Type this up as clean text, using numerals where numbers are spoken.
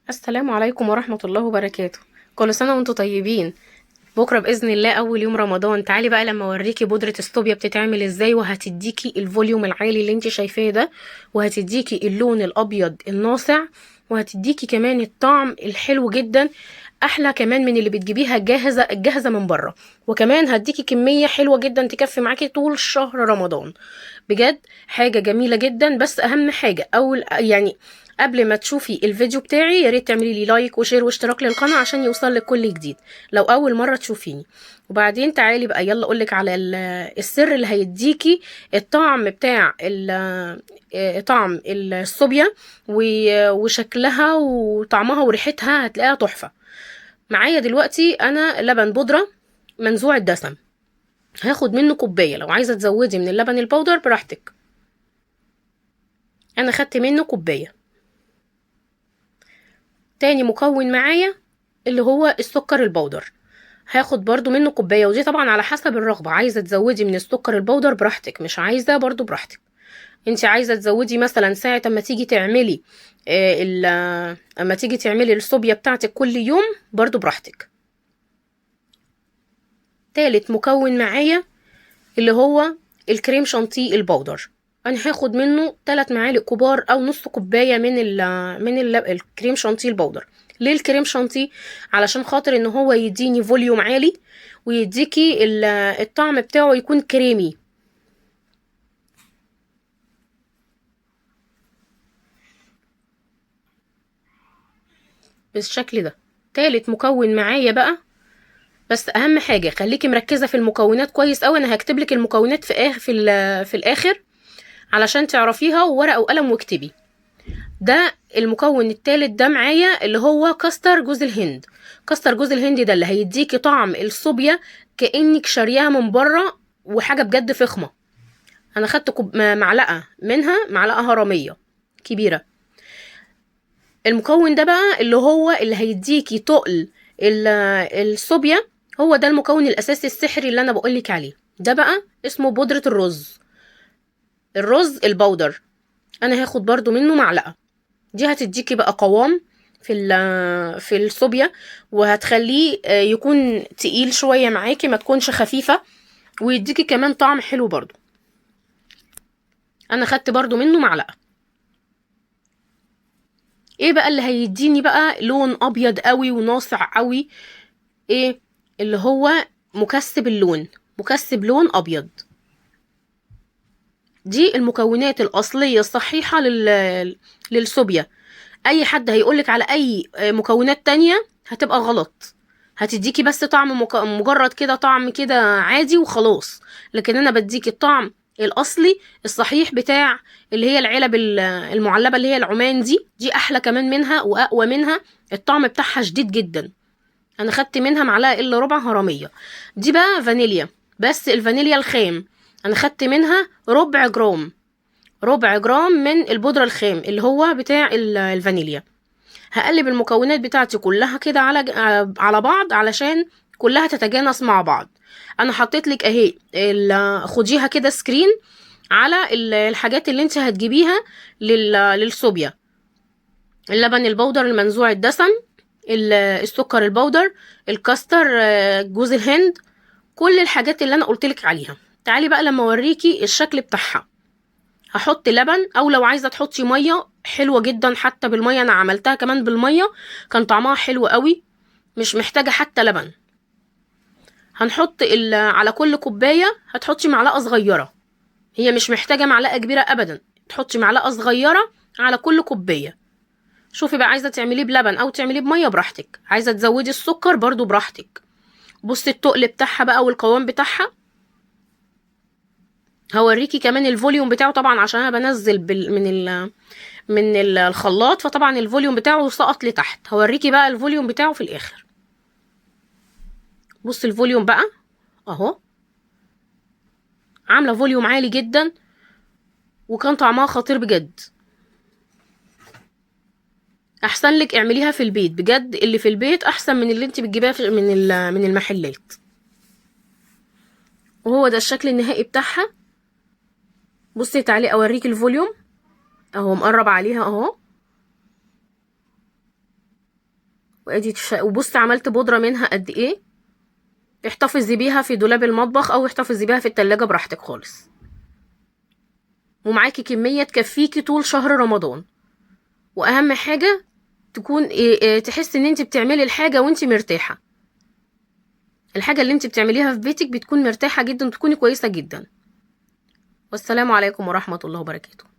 السلام عليكم ورحمة الله وبركاته. كل سنة وانتم طيبين. بكرة بإذن الله أول يوم رمضان. تعالي بقى لما أوريكي بودرة الصوبيا بتتعمل إزاي، وهتديكي ال volume العالي اللي انت شايفاه ده، وهتديكي اللون الأبيض الناصع، وهتديكي كمان الطعم الحلو جدا، أحلى كمان من اللي بتجيبيها الجاهزة من بره. وكمان هديكي كمية حلوة جدا تكفي معاكي طول شهر رمضان. بجد حاجة جميلة جدا. بس أهم حاجة أول يعني قبل ما تشوفي الفيديو بتاعي يا ريت تعملي لي like و share واشتراك للقناة عشان يوصل لك كل جديد لو اول مرة تشوفيني. وبعدين تعالي بقى يلا اقولك على السر اللي هيديكي الطعم بتاع طعم الصوبيا وشكلها وطعمها وريحتها هتلاقيها تحفة. معايا دلوقتي انا لبن بودرة منزوع الدسم، هاخد منه كوباية. لو عايزة تزودي من اللبن البودر براحتك، انا خدت منه كوباية. تاني مكون معايا اللي هو السكر البودر، هاخد برضو منه كوباية، ودي طبعا على حسب الرغبة، عايزة تزودي من السكر البودر براحتك، مش عايزة برضو براحتك. انت عايزة تزودي مثلا ساعة اما تيجي تعملي، اما تيجي تعملي الصوبيا بتاعتك كل يوم برضو براحتك. تالت مكون معايا اللي هو الكريم شانتيه البودر، انا هاخد منه 3 معالق كبار او نص كوباية من الكريم شانتيه البودر. ليه الكريم شانتيه؟ علشان خاطر ان هو يديني volume عالي ويديكي الطعم بتاعه يكون كريمي. بالشكل ده. تالت مكون معايا بقى، بس اهم حاجة خليكي مركزه في المكونات كويس قوي. انا هكتب لك المكونات في الاخر علشان تعرفيها، وورقة وقلم واكتبي. ده المكون التالت ده معايا اللي هو كاستر جوز الهند. كاستر جوز الهند ده اللي هيديكي طعم الصوبيا كأنك شارياها من بره، وحاجه بجد فخمة. انا خدت معلقه منها، معلقه هرميه كبيرة. المكون ده بقى اللي هو اللي هيديكي تقل الصوبيا، هو ده المكون الاساسي السحري اللي انا بقولك عليه. ده بقى اسمه بودرة الرز، الرز البودر. انا هاخد برضو منه معلقة. دي هتديكي بقى قوام في الصوبيا، وهتخليه يكون تقيل شوية معاكي، ما تكونش خفيفة، ويديكي كمان طعم حلو برضو. انا خدت برضو منه معلقة. ايه بقى اللي هيديني بقى لون ابيض قوي وناصع قوي؟ ايه اللي هو مكسب اللون، مكسب لون ابيض. دي المكونات الاصلية الصحيحة للصوبيا. اي حد هيقولك على اي مكونات تانية هتبقى غلط، هتديكي بس طعم مجرد كده طعم كده عادي وخلاص. لكن انا بديكي الطعم الاصلي الصحيح بتاع اللي هي العلب المعلبه اللي هي العمان دي، دي احلى كمان منها واقوى منها، الطعم بتاعها شديد جدا. انا خدت منها معلقه الا ربع هرميه. دي بقى فانيليا، بس الفانيليا الخام انا خدت منها ربع جرام، ربع جرام من البودره الخام اللي هو بتاع الفانيليا. هقلب المكونات بتاعتي كلها كده على بعض علشان كلها تتجانس مع بعض. انا حطيت لك اهي خديها كده سكرين على الحاجات اللي انت هتجيبيها للصوبيا. اللبن البودر المنزوع الدسم، السكر البودر، الكاستر، جوز الهند، كل الحاجات اللي انا قلتلك عليها. تعالي بقى لما اوريكي الشكل بتاعها. هحط لبن، او لو عايزه تحطي مية حلوة جدا، حتى بالمية انا عملتها كمان بالمية كان طعمها حلو قوي، مش محتاجه حتى لبن. هنحط على كل كوباية هتحطي معلقه صغيرة، هي مش محتاجه معلقه كبيرة ابدا، تحطي معلقه صغيرة على كل كوباية. شوفي بقى عايزه تعمليه بلبن او تعمليه بميه براحتك، عايزه تزودي السكر برضو براحتك. بصي التقل بتاعها بقى والقوام بتاعها. هوريكي كمان ال volume بتاعه، طبعا عشان انا بنزل من الخلاط، فطبعا ال volume بتاعه سقط لتحت. هوريكي بقى ال volume بتاعه في الاخر. بصي ال volume بقى اهو، عامله volume عالي جدا، وكان طعمها خطير بجد. احسن لك اعمليها في البيت بجد، اللي في البيت احسن من اللي انت بتجيبيها من المحلات. وهو ده الشكل النهائي بتاعها. بصي تعالي اوريكي ال volume اهو، مقرب عليها اهو. وادي وبصي عملت بودرة منها قد ايه. احتفظي بيها في دولاب المطبخ او احتفظي بيها في التلاجة براحتك خالص. ومعاكي كمية تكفيكي طول شهر رمضان. واهم حاجة تكون إيه، تحسي ان انت بتعملي الحاجة وانت مرتاحة. الحاجة اللي انت بتعمليها في بيتك بتكون مرتاحة جدا وتكوني كويسة جدا. والسلام عليكم ورحمة الله وبركاته.